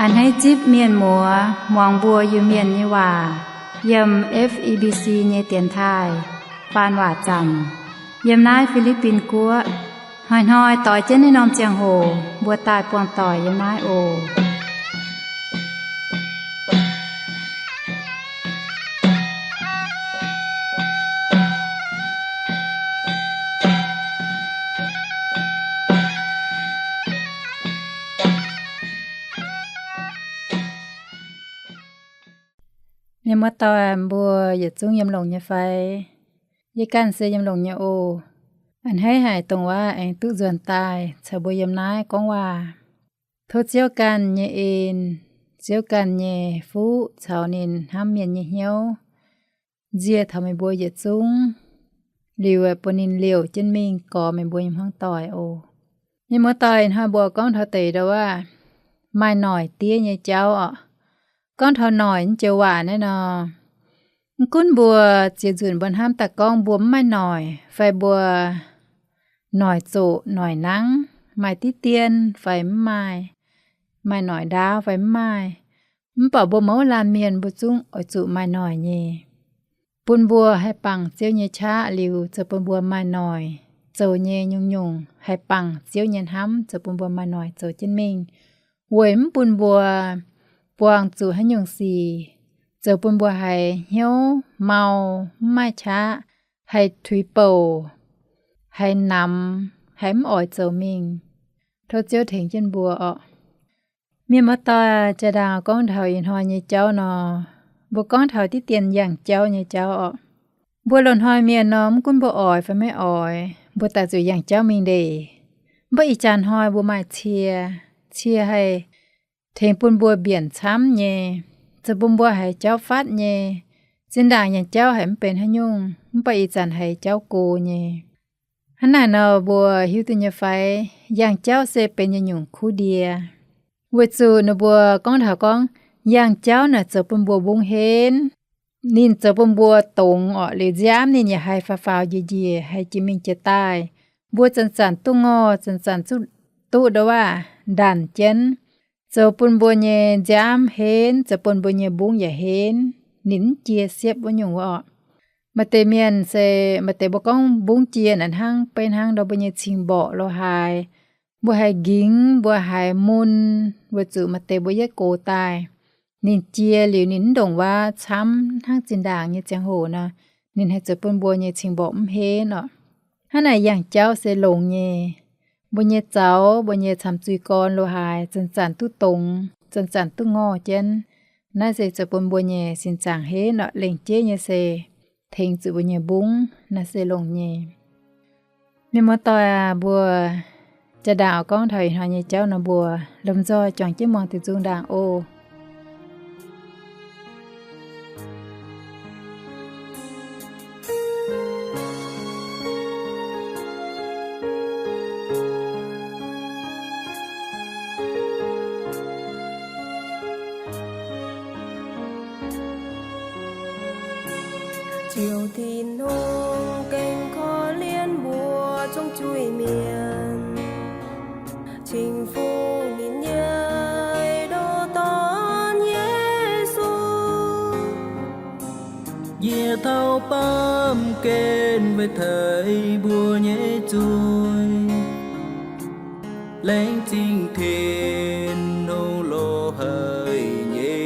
Hneiv zipv mienh muoz muangx mbuo Iu-Mienh nyei waac yiem F E B C nyei dienx taaih faan waac zanc yiem naaiv Fi^li^bin Guoqv. Hnoi-hnoi doix jienv naaiv norm ziangh hoc mbuo daaih buangh doic yiem naaiv oc. Mienh muoz-doic, mbuo yietc zungv yiem longx nyei fai? Yie ganh se yiem longx nyei oc. A'hneiv haic dongh waac aengx duqv nzuonx daaih caux mbuo yiem naaiv gorngv waac. Tov Ziouv ganh nyei en, Ziouv ganh nyei fuqv caux ninh hnamv mienh nyei hnyouv nzie taux meih mbuo yietc zungv, liuz bun ninh liouc jienv mingh gorx meih mbuo nyei hmuangv doic oc. Mienh muoz-doic, hnoi mbuo gorngv taux deix ndau waac maaih noic diev nyei jauv oc. Gorngv taux noic naaiv joux waac naaiv nor, mv gunv mbuo ziex nzunc mbuo hnamv daaih gorngv mbuo mv maaih noic, fai mbuo noic zoqc noic nangv, maaih diqv dien fai mv maaih, maaih noic ndaauv fai mv maaih, mv baac mbuo mouz laanh mienh mbuo zungv oix zuqc maaih noic nyei. Bun mbuo haih bangc Ziouv nyei qaqv liuz zoux bun mbuo maaih noic zoux nyei nyungc-nyungc haih bangc Ziouv nyei hnamv zoux bun mbuo maaih noic zoux jienv mingh, weic mv bun mbuo buangh zuqc haaix nyungc sic zoux bun mbuo haiz hnyouv mau, mv maaih qaqv, haih tuix bouc, haih namx, haih mv oix zoux mingh. Tov Ziouv tengx jienv mbuo oc. Mienh muoz-doic, jaa-ndaangc gorngv taux ih hnoi nyei jauv nor, mbuo gorngv taux diqv dien yangh jauv nyei jauv oc. Mbuo loz-hnoi mienh nor, mv gunv mbuo oix fai maiv oix, mbuo daaih zuqc yangh jauv mingh ndeic. Mv baac ih jaax hnoi mbuo maaih cie, cie haih tengx bun mbuo mbienc camv nyei, zoux bun mbuo haiz jauv fatv nyei. Zinh ndaangc yangh jauv haiz mv benx haaix nyungc, mv baac ih zanc haiz jauv go nyei. Hnangv naaic nor, mbuo hiuv duqv nyei fai, yangh jauv se benx yietc nyungc kuv ndie. Weic zuqc ninh mbuo gorngv taux gorngv, yangh jauv naaic zoux bun mbuo mbungv henv. Ninh zoux bun mbuo dongz orqc, liuz nziaamv ninh yaac haih faaux faaux njiec njiec, haih jiex mingh jiex daaih. Mbuo zanc-zanc duqv ngorh, zanc-zanc duqv ndau waac ndanc jienv, zoux bun mbuo nyei nziaamv henv, zoux bun mbuo nyei mbungv yaac henv. Ninh mv jiex siepv wuov nyungc wuov orqc. Maaih deix mienh se, maaih deix mbuo gorngv mbungv jiex naaic hnangv, beiv hnangv ndau mbuo nyei cing-mborqc lo haaix, mbuo haiz nqingx, mbuo haiz mun, weic zuqc maaih deix mbuo yietv gox daaih, ninh jiex liuz ninh mv ndongc waac camv hnangv zinh ndaangc nyei ziangh hoc nor, ninh haih zoux bun mbuo nyei cing-mborqc mv henv orqc. Hnangv naaic yangh jauv se longx nyei. Mbuo nyei zaux, mbuo nyei camv zuiz gorn lo haaix, zanc-zanc duqv dongz, zanc-zanc duqv ngorh jienv. Naaiv se zoux bun mbuo nyei sin zaangc henv orqc. Lengc jeiv nyei se tengx zuqc mbuo nyei mbungv, naaiv se longx nyei. Mienh muoz-doic aac, mbuo jaa-ndaangc oix gorngv taux ih hnoi nyei jauv nor, mbuo lomh nzoih juangc jienv muangx diuc nzung ndaangc oc. Ziouv Tin-Hungh gengh korv-lienh mbuo zungv juih mienh, cing-fuqv ninh nyei ndoh Dorn, Yesu. Yie taux baamh gen weic teix mbuo nyei zuiz, laengz zingh Tin-Hungh loz-haih nyei.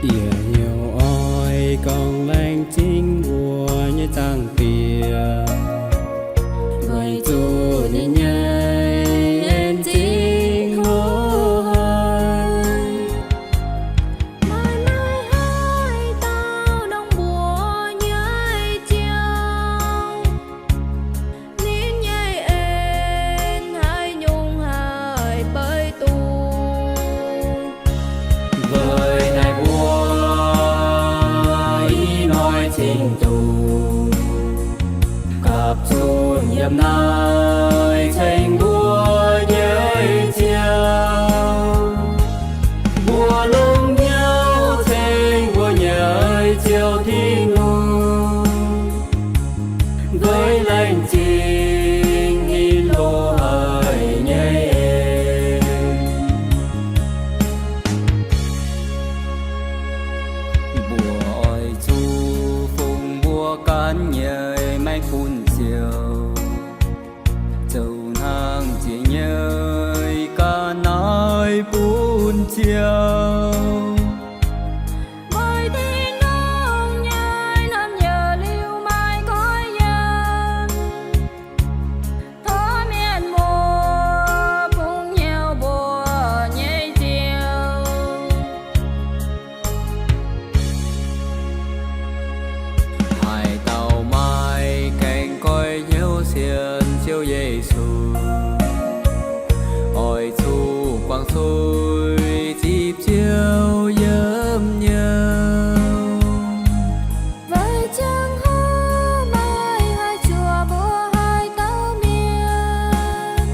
Yie hnyouv oix gorngv laengz zingh mbuo nyei Zaangc Diex, weic zuqc ninh nyei en zingh hlo haic, maaih naaiv haaix dauh dongh mbuo nyei Ziouv. Ninh nyei en haaix nyungc haih beiv duqv? Weic naaiv mbuo i hnoi cingx zuqc gapv zunc yiem naaiv ceng mbuo nyei Ziouv. Mbuo longc hnyouv ceng mbuo nyei Ziouv Tin-Hungh, weic laengz zingh ninh bun ziouv. Meih Tin-Hungh nyei naamh nyouz liuz maaih goiv yiem, tov mienh muoz bungx hnyouv mbuo nyei Ziouv. Haaix dauh maaih gaengh goiv hnyouv sienx Ziouv Yesu, oix zuqc guangc zuiz zipv Ziouv yiem hnyouv. Weic ziangh hoc meih haih zuoqc mbuo haaix dauh mienh,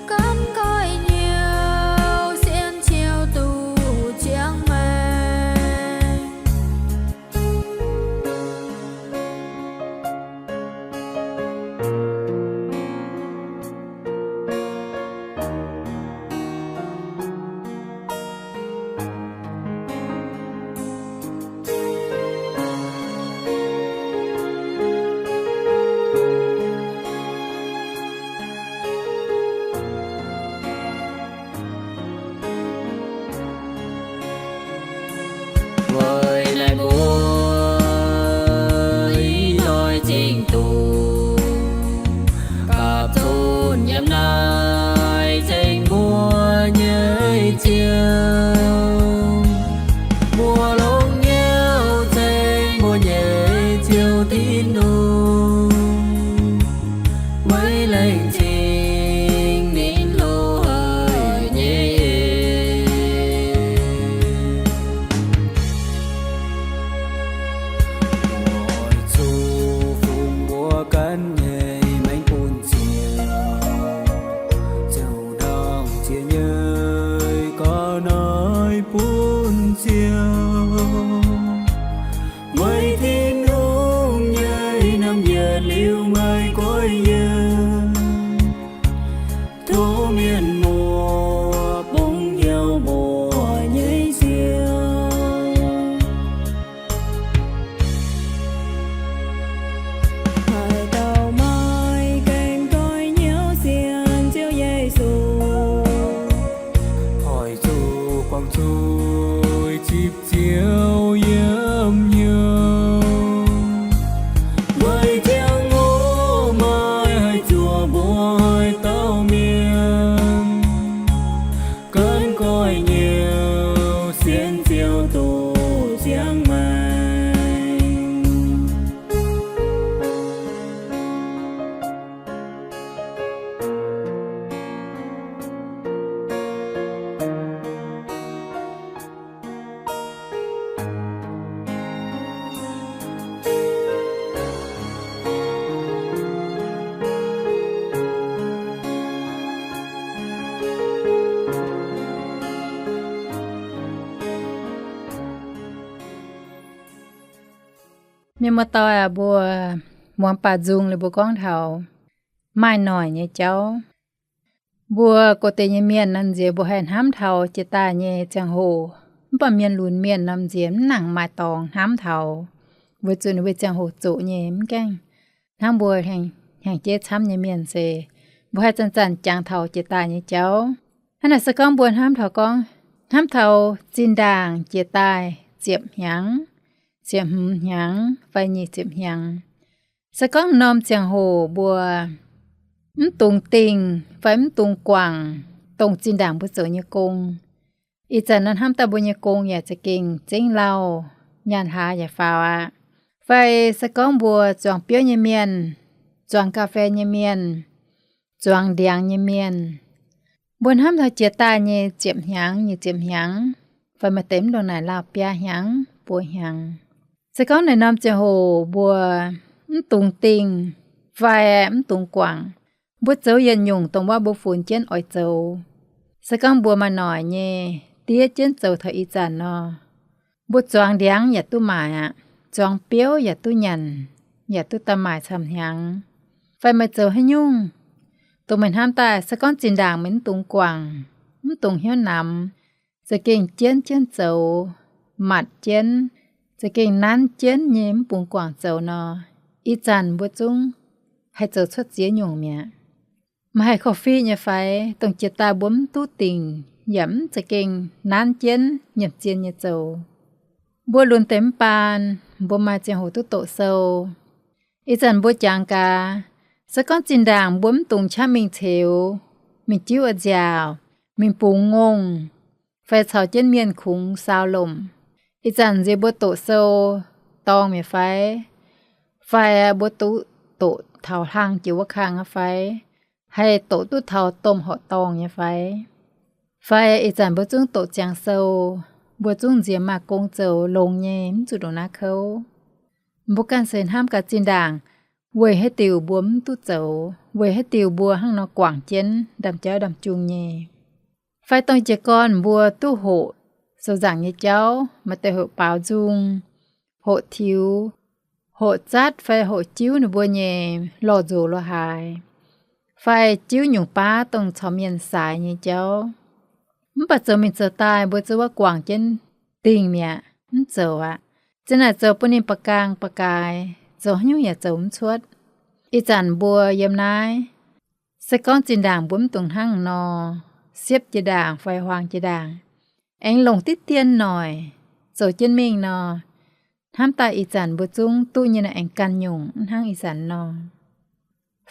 gan goiv hnyouv sienx Ziouv duqv ziangh maengc. Weic naaiv mbuo ih hnoi zingh dungz gapv zunv yiem naaiv nzengc mbuo nyei Ziouv. Mbuo longc hnyouv nzengc mbuo nyei Ziouv Tin-Hungh, weic laengz zingh ninh loz-haic nyei eix. Mbuo oix zuqc fungx mbuo ganh nyei maengc bun Ziouv, ziouc ndongc ziex nyei ga'naaiv bun Ziouv. Weic Tin-Hungh nyei naamh nyouz liuz maaih goiv yiem, tov mienh muoz bungx hnyouv mbuo nyei Ziouv. Haaix dauh maaih gaengh goiv hnyouv sienx Ziouv Yesu, oix zuqc guangc zuiz zipv Ziouv yiem hnyouv. Weic ziangh hoc meih haih zuoqc mbuo haaix dauh mienh, gan goiv hnyouv sienx Ziouv duqv ziangh maengc. Mienh muoz-doic aac, mbuo muangx baac nzung liuz mbuo gorngv taux maaih noic nyei jauv. Mbuo go deix nyei mienh norm nziex mbuo haih hnamv taux jiex daaih nyei ziangh hoc, mv baac mienh lunx mienh norm nziex mv nangc maaih dorngx hnamv taux, weic zuqc ninh mbuo ziangh hoc zoqc nyei mv gaengh hnangv mbuo hnyangx-jeiv camv nyei mienh se mbuo haih zanc-zanc jangx taux jiex daaih nyei jauv. Hnangv naaic se gorngv mbuo hnamv taux gorngv, hnamv taux zinh ndaangc jiex daaih ziepc hnyangx, ziepc hmz hnyangx fai nyic ziepc hnyangx, se gorngv norm ziangh hoc mbuo mv dungx dingh fai mv dungx guangc dongh zinh ndaangc mbuo zoux nyei gong. Ih zanc nor hnamv daaih mbuo nyei gong yaac za'gengh zengv lauh, nyaanh hlaax yaac faaux aqv. Fai se gorngv mbuo zuangx biouv nyei mienh, zuangx ga'fei nyei mienh, zuangx ndiangx nyei mienh, mbuo hnamv taux jiex daaih nyei ziepc hnyangx, nyic ziepc hnyangx, fai maaih deix mv ndongc naaic lauh biaa hnyangx, buo hnyangx. Se gorngv naaic norm ziangh hoc mbuo mv dungx dingh fai mv dungx guangc, mbuo zoux yietc nyungc dongh wuov mbuo funx jienv oix zoux. Se gorngv mbuo maaih noic nyei diev jienv zoux taux ih zanc nor, mbuo zuangx ndiangx yaac duqv maaic aqv, zuangx biouv yaac duqv nyanc, yaac duqv daaih maaic camv hnyangx. Fai meih zoux haaix nyungc, dongh meih hnamv daaih se gorngv zinh ndaangc meih mv dungx guangc, mv dungx hnyouv namx, za'gengh jienv jienv zoux, matc jienv, za'gengh nanv jienv nyei mv bungx guangc zoux nor, ih zanc mbuo zungv haih zoux cuotv ziex nyungc mi'aqv. Meih haih korv-fiqv nyei fai? Dongh jiex daaih mbuo mv duqv dingc, yaac mv za'gengh nanv jienv nyiemc zien nyei zoux. Mbuo lunx deix mv baan, mbuo maaih ziangh hoc duqv doqc sou. Ih zanc mbuo jangx gaax, se gorngv zinh ndaangc mbuo mv dungx qaqv mingh ceux, mingh jiuv a'nziaauc, mingh bungx ngongh, fai caux jienv mienh kungx saau lomc, ih zanc nziex mbuo doqc sou dorngh mi'aqv fai? Fai mbuo duqv doqc taux hlang jiex wuov kang aqv fai? Haih doqc duqv taux domh horqc dorngh nyei fai? Fai ih zanc mbuo zungv doqc ziangx sou, mbuo zungv nziex maaih gong zoux longx nyei, mv zuqc ndongc naaiv kouv. Mbuo ganh seix hnamv gaax zinh ndaangc weic haaix diuc mbuo mv duqv zoux, weic haaix diuc mbuo hnangv nor guangc jienv ndaamv-jauv ndaamv-jung nyei. Fai dongh jiez gorn mbuo duqv hoqc sou nzaangc nyei jauv, maaih deix hoqc baaux nzung, hoqc tiux, hoqc zatv fai hoqc jiuv ninh mbuo nyei lorh nzox lorh haaix, fai jiuv nyungc baav dongh caux mienh saaix nyei jauv. Mv baac zoux mingh zoux daaih mbuo zuov wuov guangc jienv dingh mi'aqv, mv zoux aqv. Zinh naaic zoux bun ninh ba'gaang ba'gaaix, zoux haaix nyungc yaac zoux mv cuotv. Ih zanc mbuo yiem naaiv, se gorngv zinh ndaangc mbuo mv dungx hnangv nor, siepv jiex ndaangc fai huaang jiex ndaangc, aengx longc diqv dien noic zoux jienv mingh nor, hnamv daaih ih zanc mbuo zungv duqv nyei naaiv aengx ganh nyungc mv hnangv ih zanc nor.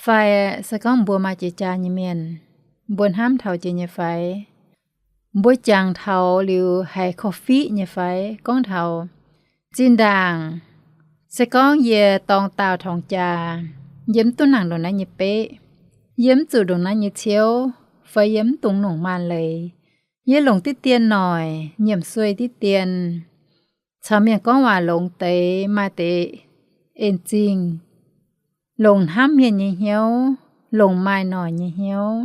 Fai se gorngv mbuo maaih jiex jaax nyei mienh, mbuo hnamv taux jiex nyei fai? Mbuo jangx taux liuz haiz korv-fiqv nyei fai? Gorngv taux zinh ndaangc, se gorngv yie dorng daauh torngx jaa, yie mv duqv nangc ndongc naaiv nyei beqv, yie mv zuqc ndongc naaiv nyei ciouv, fai yie mv dungx longc maanc leiz, yie longc diqv dien noic, nyiemc sueih diqv dien, caux mienh gorngv waac longx deix, maaih deix en-zingh, longc hnamv mienh nyei hnyouv, longc maaih noic nyei hnyouv,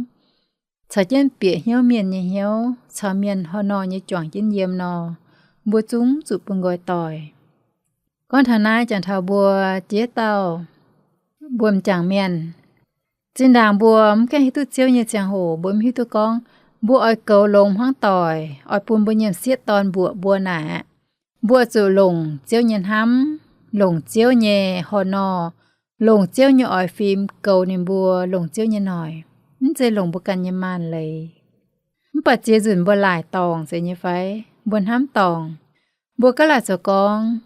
caux jienv bieqc hnyouv mienh nyei hnyouv, caux mienh horh nor nyei juangc jienv yiem nor, mbuo zungv zuqc bun nqoi doic. Gorngv taux naaiv jangx taux mbuo jiex dauh, mbuo m'jangc mienh, zinh ndaangc mbuo mv gaengh hiuv duqv Ziouv nyei ziangh hoc, mbuo mv hiuv duqv gorngv mbuo oix goux longx hmuangv doic, oix bun mbuo nyei m'sieqv dorn mbuoqc mbuo naaic aqv. Mbuo zuqc longc Ziouv nyei hnamv, longc Ziouv nyei horh nor, longc Ziouv nyei oix fim goux ninh mbuo, longc Ziouv nyei noic, mv zeiz longc mbuo ganh nyei maanc leiz. Mv baac ziex nzunc mbuo laaic dorngc zeiz nyei fai? Mbuo hnamv dorngc. Mbuo gaav laaic zoux gorngv,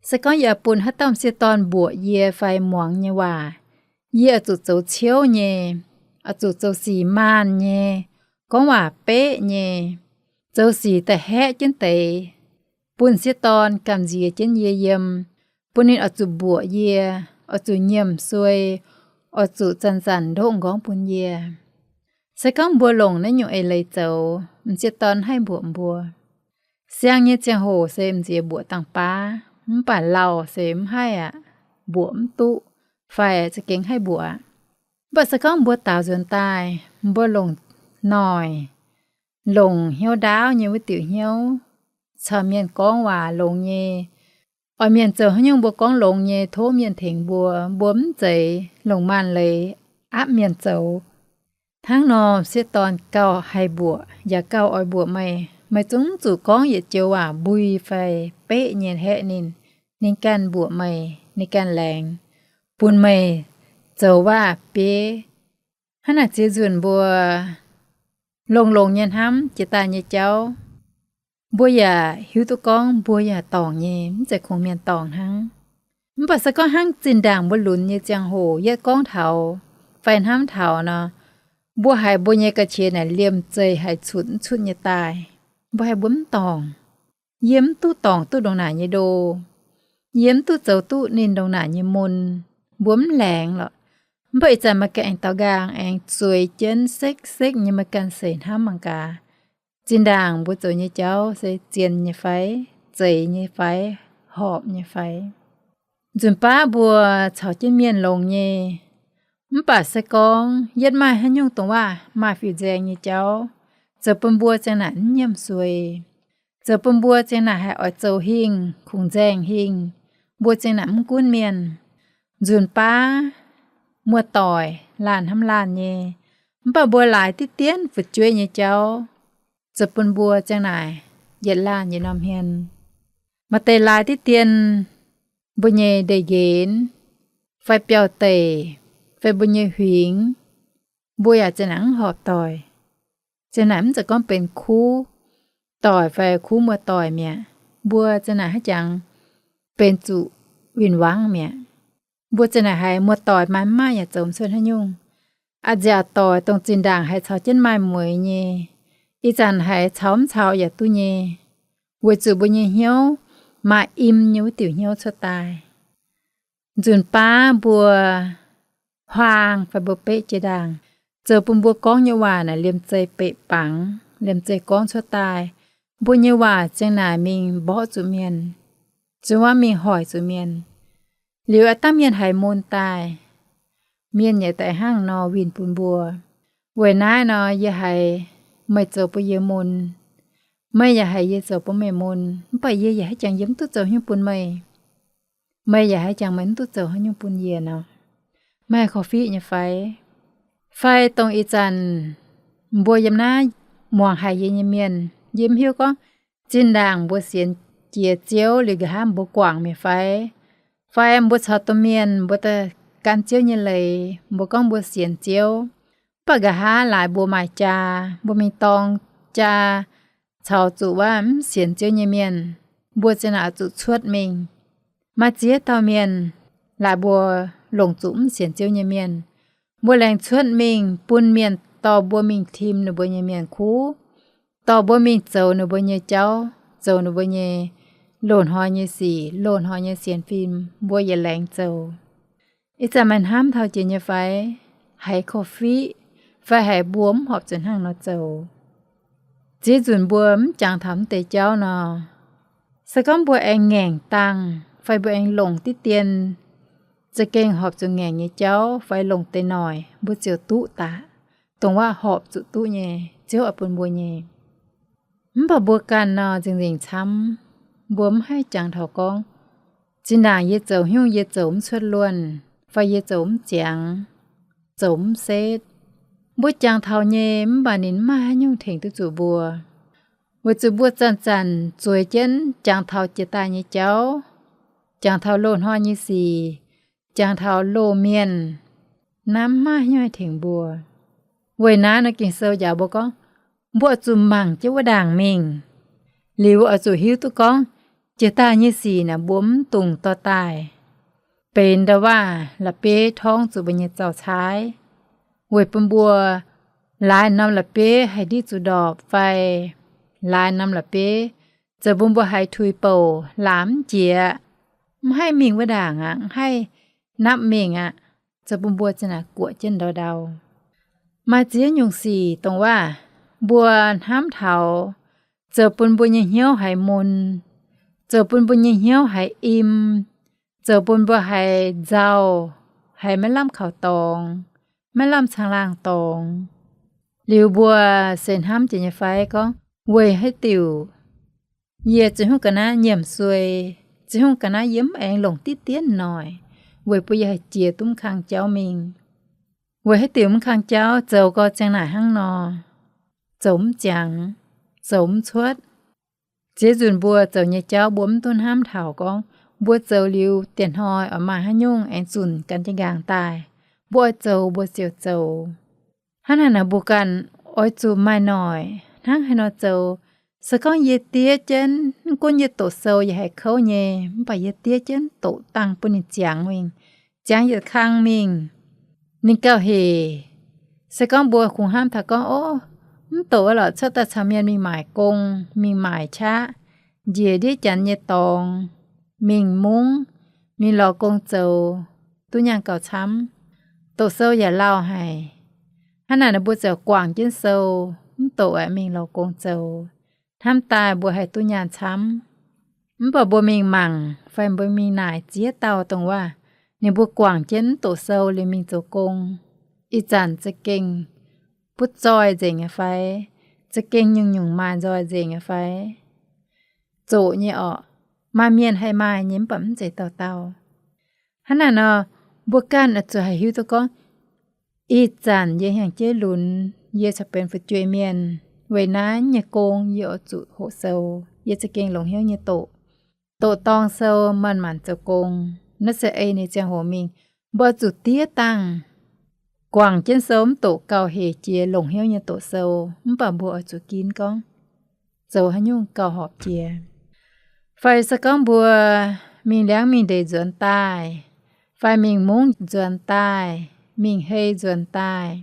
se gorngv yie oix bun haaix dauh m'sieqv dorn mbuoqc yie fai muangx nyei waac, yie oix zuqc zoux ciouv nyei, oix zuqc zoux sic maanh nyei, gorngv waac beqv nyei, zoux sic da'haeqv jienv deix, bun m'sieqv dorn gamh nziex jienv yie yiem, bun ninh oix zuqc mbuoqc yie, oix zuqc nyiemc suei, oix zuqc zanc-zanc ndoqv m'nqorngv bun yie. Se gorngv mbuo longc naaiv nyungc eix leiz zoux, m'sieqv dorn haih mbuoqc mbuo. Siang nyei ziangh hoc se m'nziex mbuoqc dangh baav, mv baac lauh se mv haih aqv, mbuoqc mv duqv, fai za'gengh haih mbuoqc aqv. Mv baac se gorngv mbuo daaux nzuonx daaih, mbuo longc noic, longc hnyouv ndaauv nyei wuov diuc hnyouv, caux mienh gorngv waac longx nyei, oix mienh zoux haaix nyungc mbuo gorngv longx nyei, tov mienh tengx mbuo, mbuo mv zeiz longc maanc leiz aapv mienh zoux. Hnangv nor m'sieqv dorn gauh haih mbuoqc, yaac gauh oix mbuoqc meih. Meih zungv mv zuqc gorngv yietc joux waac mbui fai beqv nyei haeqv ninh. Ninh ganh mbuoqc meih, ninh ganh laengz, bun meih zoux waac-bieiv. Hnangv naaic ziex nzunc mbuo longx-longx nyei hnamv jiex daaih nyei jauv, mbuo yaac hiuv duqv gorngv mbuo yaac dorngc nyei, mv zeiz kungx mienh dorngc hnangv. Mv baac se gorngv hnangv zinh ndaangc mbuo lunx nyei ziangh hoc yietv gorngv taux fai hnamv taux nor, mbuo haiz mbuo nyei ga'qiex naaic liemh zeih haiz cunc mv cunc nyei daaih, mbuo haiz mbuo mv dorngc. Yie mv duqv dorngc duqv ndongc naaic nyei ndo. Yie mv duqv zoux duqv ninh ndongc naaic nyei mun. Mbuo mv laengz lorqc. Mv baac ih zanc meih ganh aengx daux nqaang aengx zueiz jienv sekv-sekv nyei meih ganh seix hnamv mangc gaax, zinh ndaangc mbuo zoux nyei jauv se zien nyei fai, zeiz nyei fai, horpc nyei fai. Nzunc baav mbuo caux jienv mienh longx nyei, mv baac se gorngv yietv maaih haaix nyungc dongh waac maaih fiuv-nzaeng nyei jauv, zoux bun mbuo ziang naaic mv nyiemc suei, zoux bun mbuo ziang naaic haih oix zoux hingh, kungx nzaeng hingh, mbuo ziang naaic mv gunv mienh. Nzunc baav muoz-doic laanh hnamv laanh nyei, mv baac mbuo laaix diqv dien fu'jueiv nyei jauv, zoux bun mbuo ziang naaic yietc laanh yietc norm hmien. Maaih deix laaix diqv dien mbuo nyei ndeic-nqenx, fai biauv-deic, fai mbuo nyei huingx, mbuo yaac ziang naaic mv horpc doic. Zinh naaic mv zeiz gorngv benx kuv doic fai kuv muoz-doic mi'aqv. Mbuo zinh naaic haaix jangx benx zuqc win-wangv mi'aqv. Mbuo zinh naaic haiz muoz-doic maaih mv maaih yaac zoux mv cuotv haaix nyungc. A'nziaauc doic dongh zinh ndaangc haiz caux jienv maaih mueix nyei, ih zanc haiz caux mv caux yaac duqv nyei, weic zuqc mbuo nyei hnyouv maaih im nyei wuov diuc hnyouv cuotv daaih. Nzunc baav mbuo huaang fai mbuo beqv jiex ndaangc, zoux bun mbuo gorngv nyei waac naaic liemh zeih beqc bangc, liemh zeih gorngv cuotv daaih. Mbuo nyei waac ziang naaic mingh mborqv zuqc mienh, zuqc waac mingh hoic zuqc mienh. Liuz aav dangh mienh haiz mun daaih, mienh yaac daaih hnangv nor winh bun mbuo. Weic naaiv nor yie haiz meih zoux bun yie mun, meih yaac haiz yie zoux bun meih mun, mv baac yie yaac haaix jangx yie mv duqv zoux haaix nyungc bun meih, meih yaac haaix jangx meih mv duqv zoux haaix nyungc bun yie nor. Meih haih korv-fiqv nyei fai? Fai dongh ih zanc mbuo yiem naaiv muangx haic yie nyei mienh, yie mv hiuv gorngv zinh ndaangc mbuo sienx jiex Ziouv liuz nqa'haav mbuo guangc mi'aqv fai? Fai mbuo caux domh mienh mbuo daaih gan Ziouv nyei leiz, mbuo gorngv mbuo sienx Ziouv, mv baac nqa'haav laaix mbuo maaih jaa, mbuo mingh dorng jaa caux zuqc waac mv sienx Ziouv nyei mienh, mbuo zinh naaic oix zuqc cuotv mingh. Maaih ziex dauh mienh laaix mbuo longc zuqc mv sienx Ziouv nyei mienh, mbuo laengz cuotv mingh bun mienh dorh mbuo mingh tim ninh mbuo nyei mienh kuv, dorh mbuo mingh zoux ninh mbuo nyei jauv, zoux ninh mbuo nyei loz-hnoi nyei sic, loz-hnoi nyei sienx fim, mbuo yietc laengz zoux. Ih zanc meih hnamv taux jiex nyei fai? Haiz korv-fiqv fai haiz mbuo mv horpc zuqc hnangv nor zoux? Ziex nzunc mbuo mv jangx taux mv deix jauv nor, se gorngv mbuo aengx ngaengc dangh fai mbuo aengx longc diqv dien za'gengh horpc zuqc ngaengc nyei jauv fai longc deix noic, mbuo ziouc duqv daaih dongh waac horpc zuqc duqv nyei, Ziouv oix bun mbuo nyei. Mv baac mbuo ganh nor nzengc-nzengc camv, mbuo mv haih jangx taux gorngv, zinh ndaangc yie zoux haaix nyungc yie zoux mv cuotv luonh, fai yie zoux mv ziangx, zoux mv setv. Mbuo jangx taux nyei, mv baac ninh mv maaih haaix nyungc tengx duqv zuqc mbuo, weic zuqc mbuo zanc-zanc zueiz jienv jangx taux jiex daaih nyei jauv, jangx taux loz-hnoi nyei sic, jangx taux loz-mienh, naaiv mv maaih haaix nyungc haih tengx mbuo. Weic naaiv nor Ging-Sou njaaux mbuo gorngv, mbuo oix zuqc mangc jienv wuov ndaangc mingh. Liuz oix zuqc hiuv duqv gorngv, jiex daaih nyei sic naaic mbuo mv dungx dorh daaih benx ndau-waac la'bieiv torngv zuqc mbuo nyei zaux-caaiv, weic bun mbuo laaix norm la'bieiv haih ndiqv zuqc ndorpc fai laaix norm la'bieiv zoux bun mbuo haiz tuix-bouc laamz mv jiex, mv haih mingh wuov ndaangc aqv, mv haih napv mingh aqv, zoux bun mbuo zinh naaic guoqv jienv ndau-ndau. Maaih ziex nyungc sic dongh waac mbuo hnamv taux, zoux bun mbuo nyei hnyouv haiz mun, zoux bun mbuo nyei hnyouv haiz im, zoux bun mbuo haiz nzauh, haiz maiv lamh kaux dorngx, maiv lamh caangh laangh dorngx. Liuz mbuo se hnamv jiex nyei fai gorngv, weic haaix diuc yie ziouc hungh ga'naaiv nyiemc suei, ziouc hungh ga'naaiv yie mv aengx longc diqv dienv noic, weic bun yie haih jiex duqv mv kang jauv mingh. Weic haaix diuc mv kang jauv zoux gau ziang naaic hnangv nor, zoux mv ziangx, zoux mv cuotv. Ziex nzunc mbuo zoux nyei jauv mbuo mv duqv hnamv taux gorngv, mbuo zoux liuz dieh hnoi oix maaih haaix nyungc aengx zunc gan jienv nqaang daaih. Mbuo oix zoux mbuo ziouc zoux. Hnangv naaic nor mbuo ganh oix zuqc maaih noic hnangv haaix nor zoux. Se gorngv yie diev jienv, mv gunv yie doqc sou yaac haih kouv nyei, mv baac yie diev jienv doqc dangh bun ninh ziangx mingh, ziangx yietc kang mingh, ninh gauh hec. Se gorngv mbuo kungx hnamv taux gorngv, ov, mv doqc lorqc, cuotv daaih caux mienh mingh maaic gong, mingh maaic qaqv, njiec ndiev janx nyei dorngx, mingh mungv, mingh lorz gong zoux, duqv nyaanh gauh camv. Doqc sou yaac lauh haic. Hnangv naaic nor mbuo ziouc guangc jienv sou, mv doqc aeqv, mingh lorz gong zoux. Hnamv daaih mbuo haih duqv nyaanh camv. Mv baac mbuo mingh mangc fai mbuo mingh naaic ziex dauh dongh waac ninh mbuo guangc jienv mv doqc sou liuz mingh zoux gong, ih zanc za'gengh butv zoih nzengc nyei fai? Za'gengh nyungc-nyungc maaih nzoih nzengc nyei fai? Zoqc nyei orqc. Maaih mienh haih maaih nyei mv baac mv zeiz dauh dauh. Hnangv naaic nor, mbuo ganh oix zuqc haih hiuv duqv gorngv, ih zanc yie hnyangx-jeiv lunx, yie corc benx fu'jueiv mienh. Weic naaiv nyei gong yie oix zuqc hoqc sou. Yie za'gengh longc hnyouv nyei doqc. Doqc dorng sou, manc-manc zoux gong. Naaiv se ei ninh ziangh hoc mingh, mbuo oix zuqc diev dangh. guangc jienv sou mv doqc gauh hec jiex longc hnyouv nyei doqc sou, mv baac mbuo oix zuqc ginv gorngv zoux haaix nyungc gauh horpc jiex. Fai se gorngv mbuo mingh liangv mingh ndeic nzuonx daaih, fai mingh mungv nzuonx daaih, mingh hei nzuonx daaih,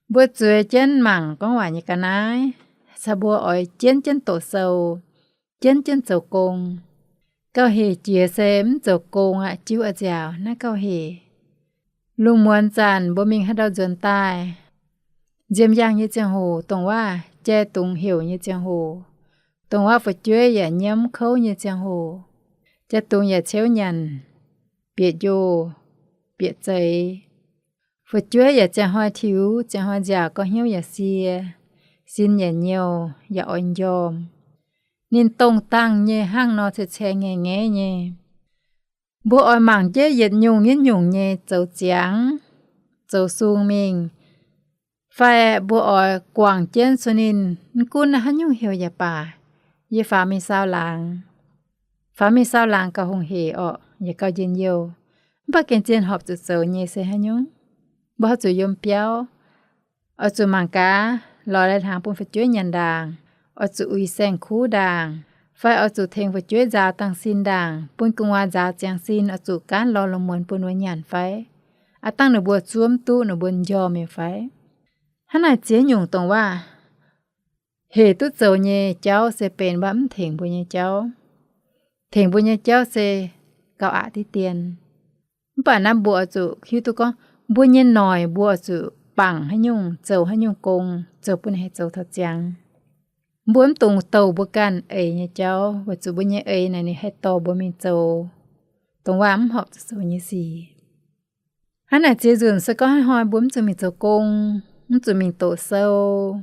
mbuo zueiz jienv mangc gorngv waac nyei ga'naaiv, caux mbuo oix jienv jienv doqc sou, jienv jienv zoux gong. Gauh hec jiex se mv zoux gong aqv, jiuv a'nziaauc naaiv gauh hec. Lungh muonz zanc mbuo mingh haaix ndau nzuonx daaih, nziemx yaangh nyei ziangh hoc, dongh waac jai dungz heuc nyei ziangh hoc, dongh waac fu'jueiv yaac nyiemv kouv nyei ziangh hoc, jai dungz yaac ceuv nyanc, bieqc njoh, bieqc zeix. Fu'jueiv yaac ziangh hnoi tiux, ziangh hnoi nziaauc, gorngv hnyouv yaac sie, sin yaac nyouh, yaac oix njormh. Ninh dongh dangh nyei hnangv nor ceix-ceix ngaeqv-ngaeqv nyei. Mbuo oix mangc jienv yietc nyungc yietc nyungc nyei zoux ziangx, zoux sung mingh, fai mbuo oix guangc jienv cuotv ninh. Mv gunv naaiv haaix nyungc heuc yaac baac, yie faaux mingh saau laangz. Faaux mingh saau laangz gauh hungh hec orqc, yaac gauh njien-youh. Mv baac gengh zien horpc zuqc zoux nyei se haaix nyungc? Mbuo oix zuqc yiem biauv, oix zuqc mangc gaax lorz lai-hnaangx bun fu'jueiv nyanc ndaangc, oix zuqc uix saeng-kuv ndaangc, fai oix zuqc tengx fu'jueiv nzaaux dangh sin ndaangc, bun gu'nguaaz nzaaux ziangx sin, oix zuqc gaanv lorz lungh muonz bun ninh mbuo nyanc fai? Aav dangh ninh mbuo zuov mv duqv, ninh mbuo njormh mi'aqv fai? Hnangv naaic ziex nyungc dongh waac hec duqv zoux nyei jauv se benx waac mv tengx mbuo nyei jauv. Tengx mbuo nyei jauv se gauh aqc diqv dien. Mv baac naaiv mbuo oix zuqc hiuv duqv gorngv mbuo nyei noic mbuo oix zuqc bangc haaix nyungc zoux haaix nyungc gong, zoux bun ninh haih zoux taux ziangx. Mbuo mv dungx douh mbuo ganh eix nyei jauv, weic zuqc mbuo nyei eix naaic ninh haih dorh mbuo mingh zoux dongh waac mv horpc zuqc zoux nyei sic. Hnangv naaic ziex nzunc se gorngv haaix hnoi mbuo mv zuqc mingh zoux gong, mv zuqc mingh doqc sou,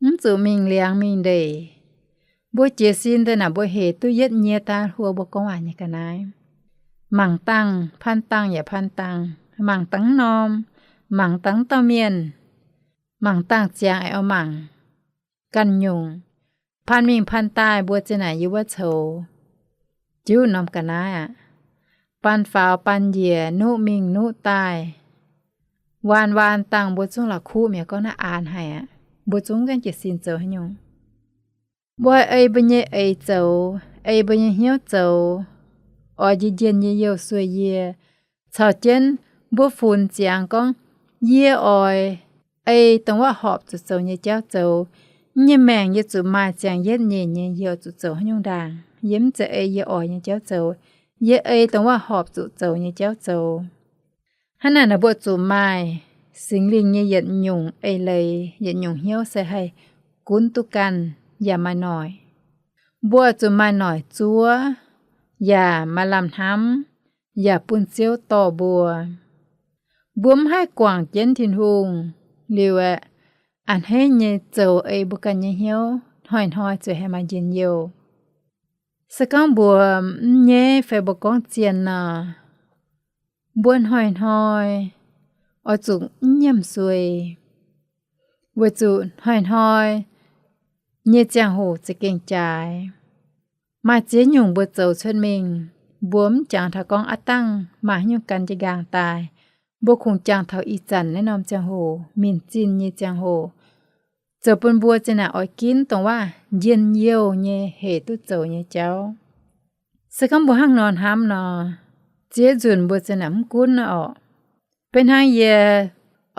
mv zuqc mingh liangx mingh ndeic, mbuo jiez sin daaih naaic mbuo hec duqv yietv nyie daaih hluo mbuo gorngv waac nyei ga'naaiv. Mangc dangh, paan dangh yaac paan dangh, mangc dangh norm, mangc dangh dauh mienh, mangc dangh ziangx aengx oix mangc ganh nyungc. Paan mingh paan daaih mbuo zinh naaic yiem wuov coux jiuv norm ga'naaiv aqv. Baan faaux baan njiec, nuqv mingh nuqv daaih, waan waan dangh mbuo zungv la'kuqv mi'aqv, gorngv naaiv aanx haic aqv. Mbuo zungv gaengh jiez sin zoux haaix nyungc. Mbuo ei mbuo nyei eix zoux, ei mbuo nyei hnyouv zoux, oix njien-njien yie youh sueih yie, caux jienv mbuo funx ziangx gorngv, yie oix ei dongh waac horpc zuqc zoux nyei jauv zoux. Nyei maengc yie zuqc maaih ziangx yietv nyeic nyei, yie oix zuqc zoux haaix nyungc ndaangc. Yie mv zeiz ei yie oix nyei jauv zoux. Yie ei dongh waac horpc zuqc zoux nyei jauv zoux. Hnangv naaic naaic mbuo zuqc maaih Singx Lingh nyei yietc nyungc eix leiz, yietc nyungc hnyouv se haih gunv duqv ganh yaac maaih noic. Mbuo zuqc maaih noic zuov yaac maaih lamh hnamv yaac bun Ziouv dorh mbuo. Mbuo mv haih guangc jienv Tin-Hungh liuz aeqv, a'hneiv nyei zoux ei mbuo ganh nyei hnyouv hnoi-hnoi zuqc haih maaih njien-youh. Se gorngv mbuo mv nyaiv fai mbuo gorngv zienh nor, mbuo hnoi-hnoi oix zuqc mv nyiemc sueih, weic zuqc hnoi-hnoi nyei ziangh hoc za'gengh jaaix. Maaih ziex nyungc mbuo zoux cuotv mingh, mbuo mv jangx taux gorngv aav dangh maaih haaix nyungc gan jienv nqaang daaih. Mbuo kungx jangx taux ih zanc naaiv norm ziangh hoc, minc zinh nyei ziangh hoc, zoux bun mbuo zinh naaic oix ginv dongh waac njien-youh nyei hec duqv zoux nyei jauv. Se gorngv mbuo hnangv nor hnamv nor, ziex nzunc mbuo zinh naaic mv gunv orqc. Beiv hnangv yie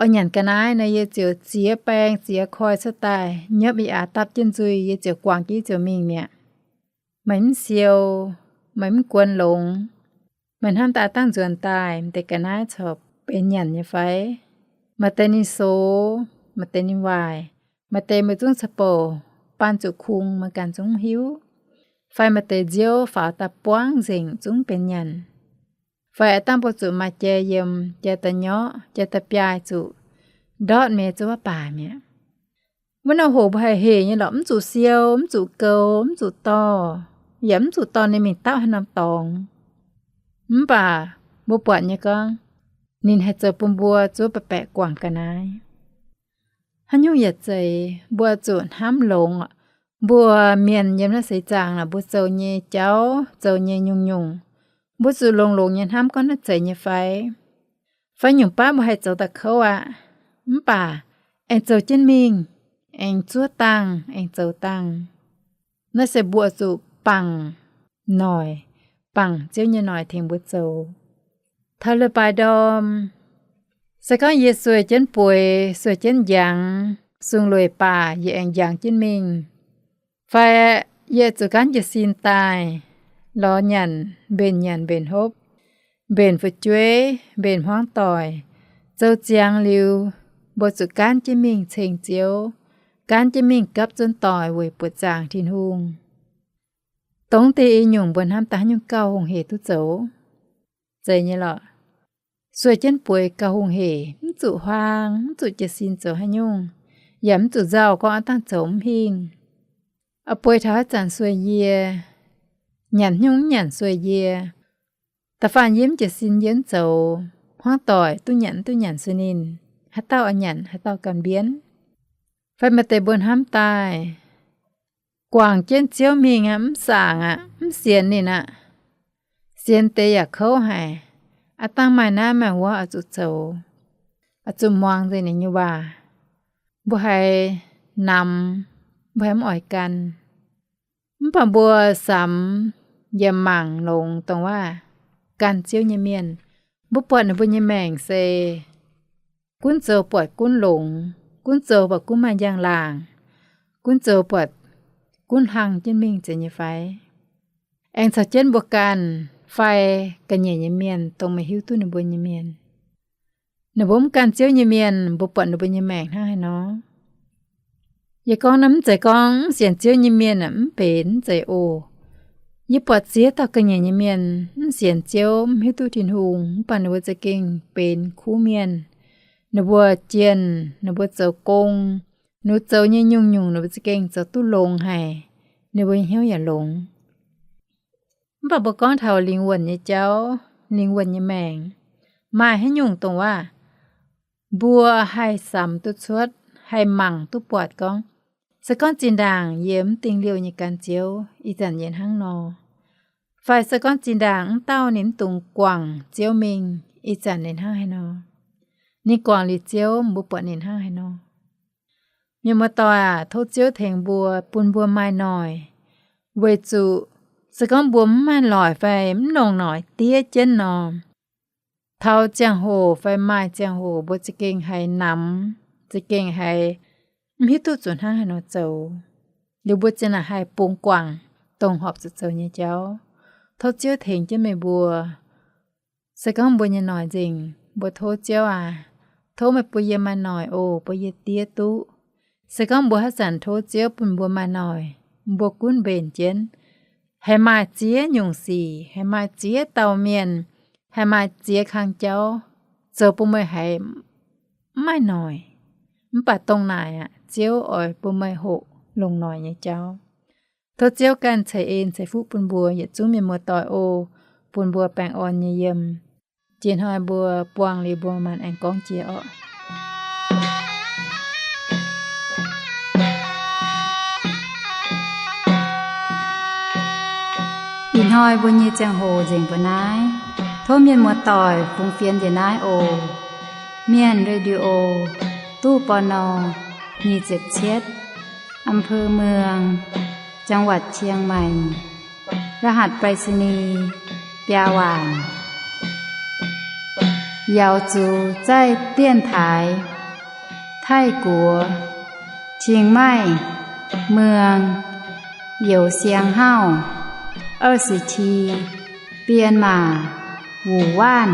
oix nyanc ga'naaiv nor, yie ziouc ziex baeng ziex koi cuotv daaih, nyiemv ih aax dapv jienv nzuih, yie ziouc guangc jienv ziouc mingh mi'aqv. Meih mv siou, meih mv guon longx. Meih hnamv daaih dangh nzuonx daaih m'deix ga'naaiv corc benx nyanc nyei fai? Maaih deix ninh sox, maaih deix ninh waaic, maaih deix meih zungv ca'bouc baan zuqc kungx meih ganh zungv mv hiuv, fai maaih deix nziouv faaux daaih buangv nzengc zungv benx nyanc, fai aav dangh mbuo zuqc maaih jai yiem, jai daaih nyorqv, jai daaih biaaih zuqc ndortv mienh zuqc waac baac mi'aqv. Wuov norm hoc mbuo haih hec nyei lorqc, mv zuqc siou, mv zuqc goux, mv zuqc dorh, yaac mv zuqc dorh ninh mingh daauv haaix norm dorngx. Mv baac mbuo buatc nyei gorngv, ninh haih zoux bun mbuo zuov baeqc baeqc guangc ga'naaiv. Haaix nyungc yaac zeiz, mbuo zuqc hnamv longx. Mbuo mienh yiem naaiv seix zaangc naaic, mbuo zoux nyei jauv, zoux nyei nyungc-nyungc, mbuo zuqc longx-longx nyei hnamv gorngv naaiv zeiz nyei fai? Fai nyungc baav mbuo haih zoux daaih kouv aqv, mv baac aengx zoux jienv mingh, aengx zuov dangh, aengx zoux dangh. Naaiv se mbuo zuqc bangc noic, bangc Ziouv nyei noic tengx mbuo zoux. Taux leiz-baaix ndorm, se gorngv yie sueih jienv bueix, sueih jienv njangx, sung lueic baac yie aengx njangx jienv mingh. Fai yie zuqc gaanv jiez sin daaih, lorz nyanc, mbenc nyanc mbenc hopv, mbenc fu'jueiv, mbenc hmuangv doic, zoux ziangx liuz, mbuo zuqc gaanv jienv mingh ceng Ziouv, gaanv jienv mingh gapv zunv doic weic buoqc zaangc Tin-Hungh. Dongh deix i nyungc mbuo hnamv daaih haaix nyungc gauh hungh hec duqv zoux? Zeiz nyei lorqc. Sueih jienv bueix gauh hungh hec, mv zuqc huaang, mv zuqc jiez sin zoux haaix nyungc, yaac mv zuqc nzauh gorngv aav dangh zoux mv hingh. Oix bueix taux haaix zanc sueih yie, nyanc hnyungv mv nyanc sueih yie, da'faanh yie mv jiez sin yie mv zoux, hmuangv doic duqv nyanc mv duqv nyanc sueih ninh, haaix dauh oix nyanc haaix dauh ganh mbienv. Fai maaih deix mbuo hnamv daaih, guangc jienv Ziouv mingh aqv, mv saangc aqv, mv sienx ninh aqv. Sienx deix yaac kouv haic. Aav dangh maaih naaiv maaih wuov oix zuqc zoux, oix zuqc muangx nzengc ninh nyei waac. Mbuo haiz namx, mbuo haiz mv oix gan. Mv baac mbuo samx yaac mangc longx dongh waac ganh Ziouv nyei mienh. Mbuo buatc ninh mbuo nyei maengc se gunv zoux buatc gunv longx, gunv zoux buatc gunv maaih njang-laangc, gunv zoux buatc gunv hlang jienv mingh zeiz nyei fai? Aengx caux jienv mbuo ganh fai ga'nyiec nyei mienh dongh meih hiuv duqv ninh mbuo nyei mienh. Ninh mbuo mv ganh Ziouv nyei mienh, mbuo buatc ninh mbuo nyei maengc hnangv haaix nor? Yie gorngv naaiv mv zeiz gorngv mv sienx Ziouv nyei mienh mv benx, mv zeiz oc. Yie buatc ziex dauh ga'nyiec nyei mienh mv sienx Ziouv, mv hiuv duqv Tin-Hungh, mv baac ninh mbuo za'gengh benx kuv mienh. Ninh mbuo jienh, ninh mbuo zoux gong, ninh mbuo zoux nyei nyungc-nyungc ninh mbuo za'gengh zoux duqv longx haic. Ninh mbuo nyei hnyouv yaac longx. Mv baac mbuo gorngv taux lingh wuonh nyei jauv, lingh wuonh nyei maengc, maaih haaix nyungc dongh waac mbuo haih samx duqv cuotv, haih mangc duqv buatc gorngv, se gorngv zinh ndaangc yie mv dingh liouh nyei gan Ziouv, ih zanc yie hnangv nor. Fai se gorngv zinh ndaangc mv dauh ninh mv dungx guangc Ziouv mingh, ih zanc ninh hnangv haaix nor. Ninh guangc liuz Ziouv, mbuo buatc ninh hnangv haaix nor. Mienh muoz-doic aac, tov Ziouv tengx mbuo, bun mbuo maaih noic, weic zuqc se gorngv mbuo mv maaih noic fai mv longc noic diev jienv nor, taux ziangh hoc fai maaih ziangh hoc mbuo za'gengh haiz namx, za'gengh haiz mv hiuv duqv zuqc hnangv haaix nor zoux. Liuz mbuo ziouc naaic haih bungx guangc dongh horpc zuqc zoux nyei jauv. Tov Ziouv tengx jienv meih mbuo. Se gorngv mbuo nyei noic nzengc, mbuo tov Ziouv aac, tov meih bun yie maaih noic oc, bun yie diev duqv. Se gorngv mbuo haaix zanc tov Ziouv bun mbuo maaih noic, mbuo gunv mbenc jienv, haih maaih ziex nyungc sic, haih maaih ziex dauh mienh, haih maaih ziex kang jauv, zoux bun meih haiz mv maaih noic. Mv baac dongh naaic aac, Ziouv oix bun meih hoqc longc noic nyei jauv. Tov Ziouv ganh ceix en ceix fuqv bun mbuo yietc zungv mienh muoz-doic oc, bun mbuo baengh orn nyei yiem. Jiex hnoi mbuo buangh liuz mbuo maanc aengx gorngv jiex orqc. Ih hnoi mbuo nyei ziangh hoc nzengc mbuo naaiv. Tov mienh muoz-doic fungx fienx njiec naaiv oc. Mienh Radio, ตู้ ปณ. nyic ziepc cietv, อำเภอเมือง จังหวัดเชียงใหม่ รหัสไปรษณีย์ biaa waanc. 瑶族在电台 Taiv-Guoqv, Chiang Mai, Muang, Youz Siang Hauv, 二十七, Bienh Maac, Wuc Waanv.